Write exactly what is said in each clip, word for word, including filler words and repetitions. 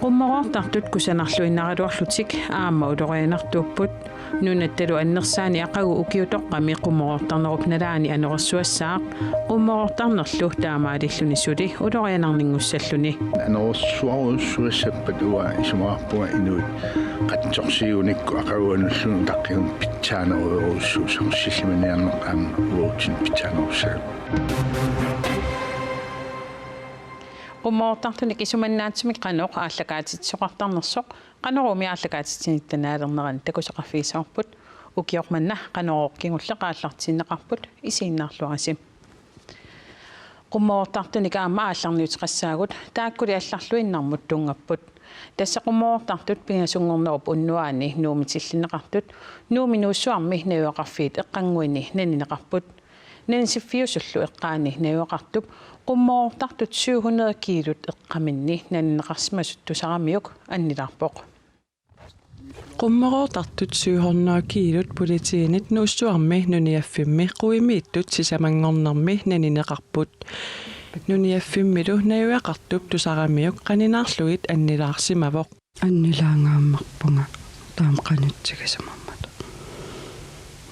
Qummoroortartut kusanarluinnaraluarlutik aamma ulorianartuupput. Nunattalu annersaani aqagu ukiutoqqami qummoroortarnerup nalaani anorersuassaaq. Qummoroortarnerlu taamaalilluni suli ulorianarninngussalluni. Anorersuarujussuassappat uanga isumaqarpunga inuit qatsorsiunikku aqaguanulluni utaqqiunik pitsaanerujorujussuusoq, sillimaniarneq aamma uatsinnut pitsaanerussagaluarpoq. Qummoroortartunik isumannaatsumik qanoq aallakaatitsisoqartarnersoq, Qanorooq aallakaatitsinitta naalernerani takusaqarfigissavarput. Ukioq manna Qanorooq kingulleq aallartinneqarput, isiginnaarluarisi. Qummoroortartunik aamma aallarniuteqassaagut, taakkuli allarluinnarmut tunngapput. Tassa qummoroortartut pingasunngornerup unnuaani Nuummi tillinneqartut Nuummi Nuussuarmi najugaqarfiit eqqannguini nanineqarput. Nanisiffiusullu eqqaani najugaqartup qummoroortartut syv hundrede kiilut eqqaminni nanineqarsimasut tusaramiuk annilaarpoq. Qummoroortartut syv hundrede kiilut politiinit Nuussuarmi nuniaffimmi quimiittut sisamanngornermi nanineqarput. Nuniaffimmilu najugaqartup tusaramiuk qaninaarlugit annilaarsimavoq. Annilaangaammarpunga taama qanitsigisumammat.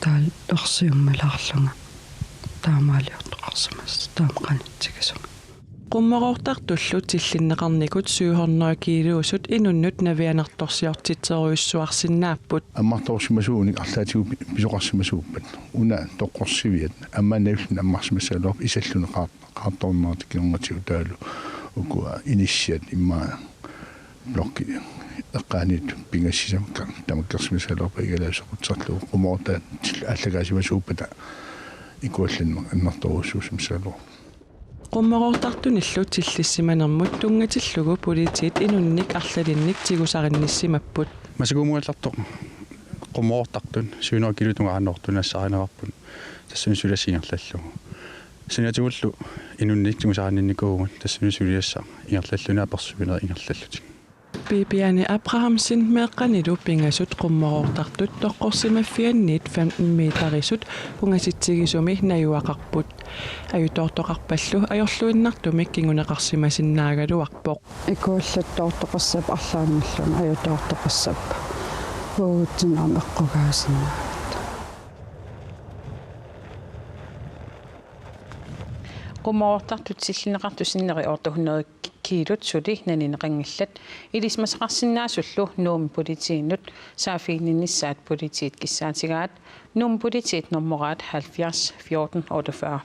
Taava ersiummilaarlunga taamaaliortoqarsimasoq taama qanitsigisummat. Qummoroortartullu tillinneqarnikut syv hundrede kiiluusut inunnut navianartorsiortitserujussuarsinnaapput. Ammartorsimasuunik arlaatigut pi-, pisoqarsimasuuppat. Una toqqorsiviat. Aamma nalliunneq ammarsimassagaluarpoq isalluni qaar-, qaartornerata kingornatigut taavalu ukua inissiat immaqa blokki eqqaaniittut pingasut sisamat tamakkersimassagaluarpakka igalaa soqutsisarlugu qummoroortartut aallakaasimasuuppata ikuallanneq annertoorujussuusimassagaluarpoq. Qummoroortartunillu tillissimanermut tunngatillugu politiit inunnik arlalinnik tigusarinnissisimapput. Massakkut uunga aallartoq qummoroortartut syv hundrede kiilut tungaanut nassaarineqarput. Tassuuna suliassaq ingerlallugu. Saniatigullu inunnik tigusarinnikuuvugut tassuuna suliassaq ingerlalluni apersuinerit ingerlallutik. Bibiane Abrahamsen meeqqanilu pingasut qummoroortartut toqqorsimaffianniit femten meterisut pungasitsigisumi najugaqarput. Ajutoortoqarpallu ajorluinnartumik kinguneqarsimasinnaagaluarpoq. Ikuallattoortoqassappat arlaannilluunniit ajutoortoqassappat uagutsinnut aamma eqqugaasinnaagatta. Qummoroortartut tillinneqartut sinneri otte hundrede kiilut suli nanineqanngillat. Ilisimasaqarsinnaasullu Nuummi politiinut saaffiginninnissaat politiit kissaatigaat. Nuummi politiit normoraat halvfjerds fjorten otteogfyrre.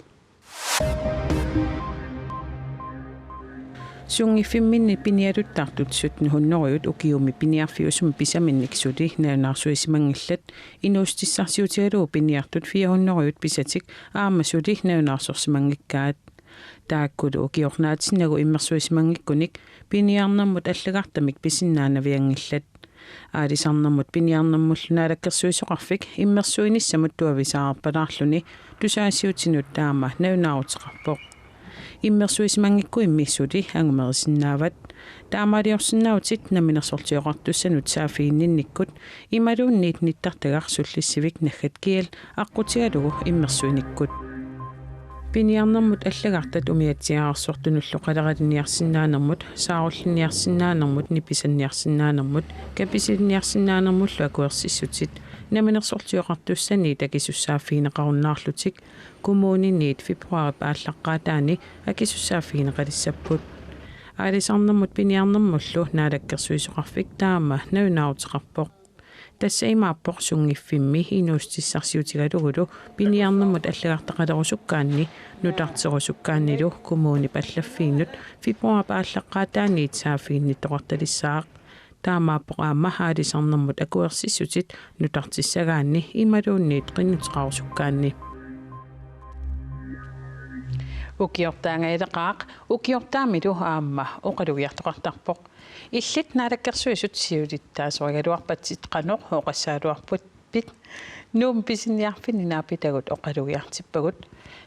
Sunngiffimminni pinialuttartut sytten hundrede ukiumi piniarfiusumi pisaminnik suli nalunaarsuisimanngillat, inuussutissarsiutigalugu piniartut fire hundrede pisatik aamma suli nalunaarsorsimanngikkaat. Taakkulu ukiornaatinnagu immersuisimanngikkunik piniarnermut allagartamik pisinnaanavianngillat. Aalisarnermut piniarnermullu Naalakkersuisoqarfik immersuinissamut tuavisaarpalaarluni tusagassiuutinut taama nalunaaruteqarpoq. Immersuisimanngikkuimmi suli angumerisinnaavat. Taamaaliorsinnaavutit Namminersorlutik Oqartussanut saaffiginninnikkut imaluunniit nittartagaq sullissivik naggat G L aqqutigalugu immersuinikkut. Piniarnermut allagartat umiatsiaararsortunullu qaleralinniarsinnaanermut, saarullinniarsinnaanermut, nipisanniarsinnaanermut, kapisilinniarsinnaanermullu akuersissutit Namminersorlutik Oqartussaniit akisussaaffigineqarunnaarlutik kommuniniit februaarip aallaqqaataani akisussaaffigineqalissapput. Aalisarnermut piniarnermullu Naalakkersuisoqarfik taama nalunaaruteqarpoq. Tassa imaappoq sunngiffimmi inuussutissarsiutigalugulu piniarnermut allagartaqalerusukkaanni nutarterusukkaannilu kommunip allaffiinut februaarip aallaqqaataaniit saaffiginnittoqartalissaaq. Taamaappoq aamma aalisarnermut akuersissutit nutartissagaanni imaluunniit qinnuteqarusukkaanni. Ukiortaangajaleqaaq, ukiortaamilu aamma oqalugiartoqartarpoq. Illit Naalakkersuisut siulittaasorigaluarpatsit qanoq oqassagaluarpit? Nuummi pisiniarfinni naapitagut oqalugiartippagut.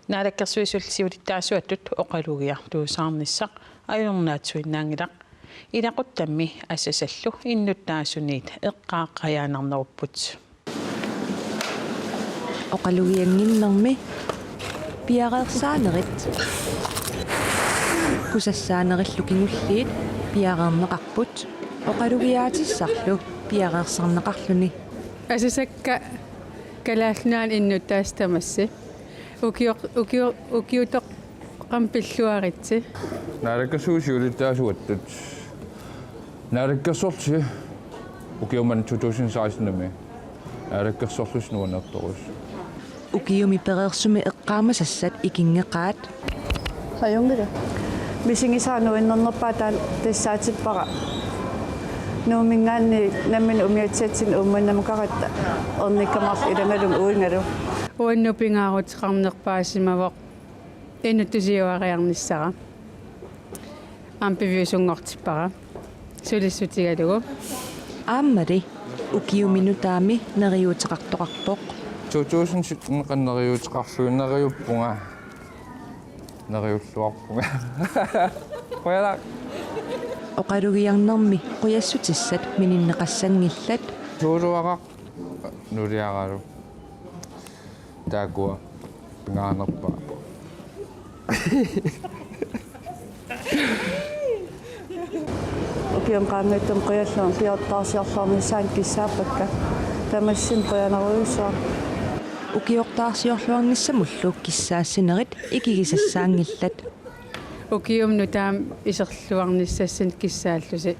Naalakkersuisut siulittaasuatut oqalugiartuusaarnissaq ajornaatsuinnaanngilaq. Ilaquttammi asassallu innuttaasuniit eqqaaqajaannarnerupput. Oqalugiannginnermi piareersaanerit kusassaanerillu kingulliit piareerneqarput. Oqalugiaatissarlu piareersarneqarluni. Asasakka Kalaallit Nunaanni innuttaasut tamassi. Ukioq-, ukio-, ukiutoqqami pilluaritsi. Naalakkersuisut siulittaasuattut. Naalakkersuisut ukiumut to tusind seksten-imi. Naalakkersuisut nuannertorujussuupput. Ukiumi pereersumi eqqaamasassat ikinngeqaat. Ajunngilaq. Misigisara nuannernerpaaq taanna tassaatippara. Nuumminngaanniit nammineq umiatsiatsinni uummannamukaratta ornikkamarlunga ilagalunga uingalu. Uannut pingaaruteqarnerpaasimavoq inuttusiuariarnissara. Aamma piviusunngortippara sulissutigalugu. Aammali ukiumi nutaami neriuuteqartoqarpoq. To tusind sytten-eqarluni neriuuteqarluni neriuppunga. Neriulluarpunga. Qujanaq. Oqalugiarnermi qujassutissat mininneqassanngillat. Suuluaraq nuliaralu. Taakkua pingaanerpaat. Ukiuni qaangiuttumi qujallugu ukiortaarsiorluarnissaannik kissaappakka. Tamassinnut qujanarujussuaq. Ukiortaarsiorluarnissamullu kissaassinerit ikigisassaanngillat. Ukiumi nutaami iserluarnissassinnik kissaallusi.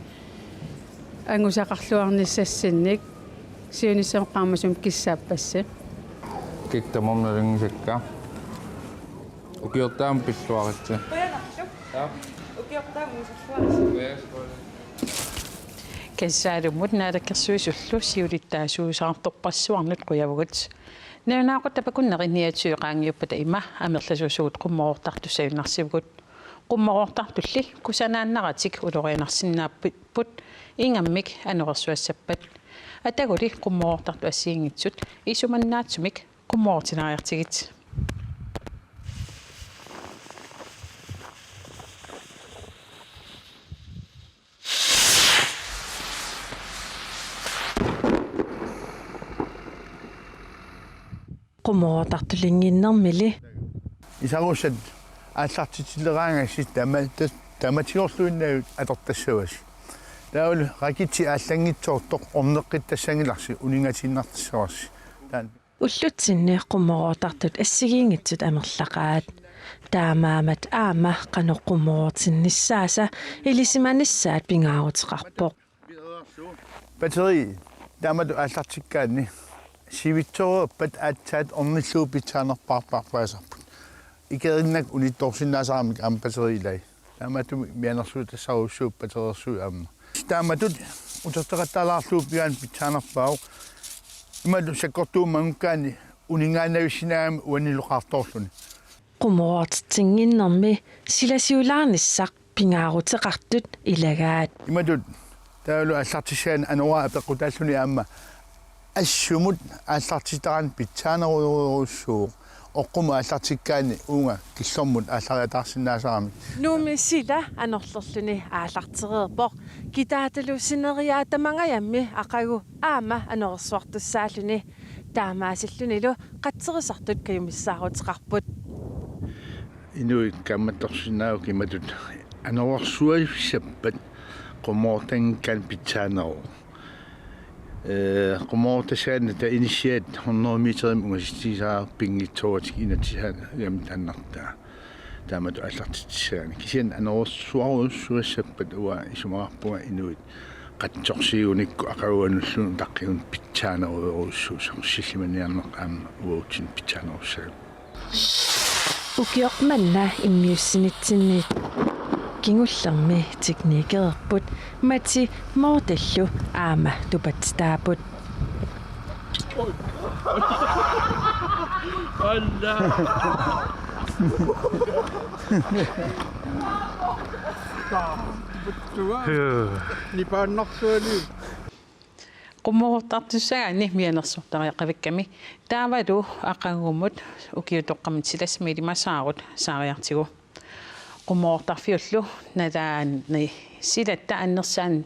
Angusaqarluarnissassinnik siunissami eqqaamasumi kissaappassi. Kiktamam nalungisakka. Ukiortaami pilluaritsi. Qujanarlu. Ja. Ukiortaami iserluarnissassinnik. Kissaalumut naalakkersuisullu siulittaasuusaartorpassuarnut qujavugut. Nalunaaqutap akunneri niogtyve qaangiuppata ima amerlasuusugut qummoroortartussajunnaarsivugut. Qummoroortartulli kusanaannaratik ulorianarsinnaapput ingammik anorersuassappat. Ataguli qummoroortartut assigiinngitsut isumannaatsumik qummoroortinniariartigit. Qummoroortartulinnginnermili. Isarussat aallartitsileraangassi tama-, ta-, tamatigorluinnavit atortassavasi. Taavalu rakitsi aallanngitsoortoq orneqqittassanngilarsi uningatiinnartassavarsi. Taanna. Ullutsinni qummoroortartut assigiinngitsut amerlaqaat. Taamaammat aamma qanoq qummoroortinnissaasa ilisimanissaat pingaaruteqarpoq. Batteri taamatut aallartikkaanni sivitsoorpat aatsaat ornillugu pitsaanerpaarpaasarput. Ikerinnaq unittoorsinnaasaramik aamma batteri ilai. Taamatut mianersuutassarujussuupput batteriersuit aamma. Taamatut uterteqattaalaarlugu pigaanni pitsaanerpaavoq. Imatut sakkortuummanngukkaanni uninngaannavissinnaagami uanilu qaartoorluni. Qummoroortitsinnginnermi silasiulaarnissaq pingaaruteqartut ilagaat. Imatut taavalu aallartissagaanni anoraa apeqqutaalluni aamma assumut aallartittarani pitsaanerujorujussuuvoq. Oqqumut aallartikkaanni uunga killormut aallariataarsinnaasaramik. Nuummi sila anorlerluni aallartereerpoq. Kitaatalu sineriak tamangajammi aqagu aamma anorersuartussaalluni. Taamaasillunilu qatserisartut kajumissaaruteqarput. Inuit kaammattorsinnaavugut imatut anorersuassappat qummoroortanngikkaanni pitsaaneruvoq. Ee, qummoroortassagaanni taava inissiat hundrede meterimik ungasitsigisarput pinngitsooratik inatsisaagami taannartaa. Taamatut aallartitsissagaanni. Kisianni anorersuarujussuassappat uanga isumaqarpunga inuit qatsorsiigunikku aqaguanulluunniit utaqqiunik pitsaanerujorujussuusoq sillimaniarneq aamma uatsinnut pitsaanerussagaluarpoq. Ukioq manna immiussinitsinni kingullermi teknikereerput Mati Mortellu aamma tupatsitaapput. Nipaannarsuali. Qummoroortartussagaanni mianersortariaqavikkami taavalu aqagumut ukiutoqqami silassamik ilimasaarut saariartigu. Qummoroortarfiullu nalaani silatta annersaanni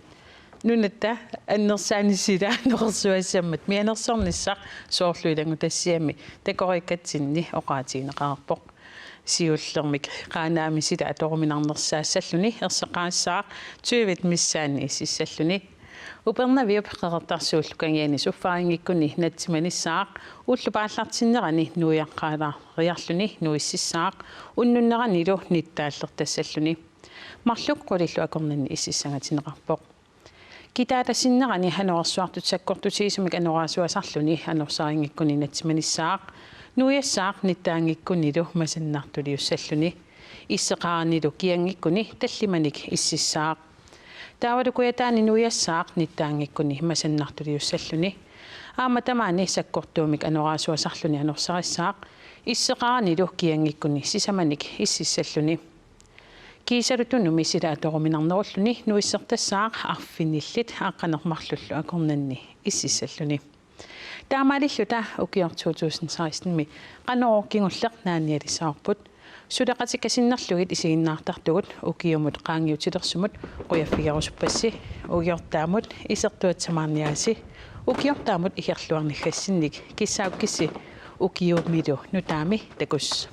nunatta annersaanni sila anorersuassammat mianersornissaq soorlu ilanngutassiami takoriikkatsinni oqaatigineqareerpoq. Siullermik Qaanaami sila atoruminarnersaassalluni erseqqarissaaq tyvit missaanni ississalluni. Upernaviup Qeqertarsuullu Kangiani suffarinngikkunni natsimanissaaq, ullut paallartinnerani nuiaqqaalaariarluni nuississaaq, unnunneranilu nittaallertassalluni. Marluk qulillu akornanni ississangatinneqarpoq. Kitaatassinnerani anorersuartut sakkortutigisumik anorersuasarluni anorsarinngikkuni natsimanissaaq, nuiassaaq nittaanngikkunilu masannartuliussalluni. Isseqaranilu kianngikkuni tallimanik ississaaq. Taavalu Kujataani nuiassaaq nittaanngikkuni masannartuliussalluni. Aamma tamaani sakkortuumik anorersuasarluni anorsarissaaq, isseqaranilu kianngikkuni sisamanik ississalluni. Kiisalu Tunumi sila atoruminarnerulluni nuissertassaaq arfinillit aqqaneq-marlullu akornanni ississalluni. Taamaalilluta ukioq to tusind seksten-imi Qanorooq kingulleq naanialissavarput. Suleqatikka sinnerlugit isiginnaartartugut ukiumut qaangiutilersumut qujaffigerusuppassi. Ukiortaamut isertuatsamaarniaritsi. Ukiortaamut iserluarniggassinnik kissaakkissi ukiumilu nutaami takuss.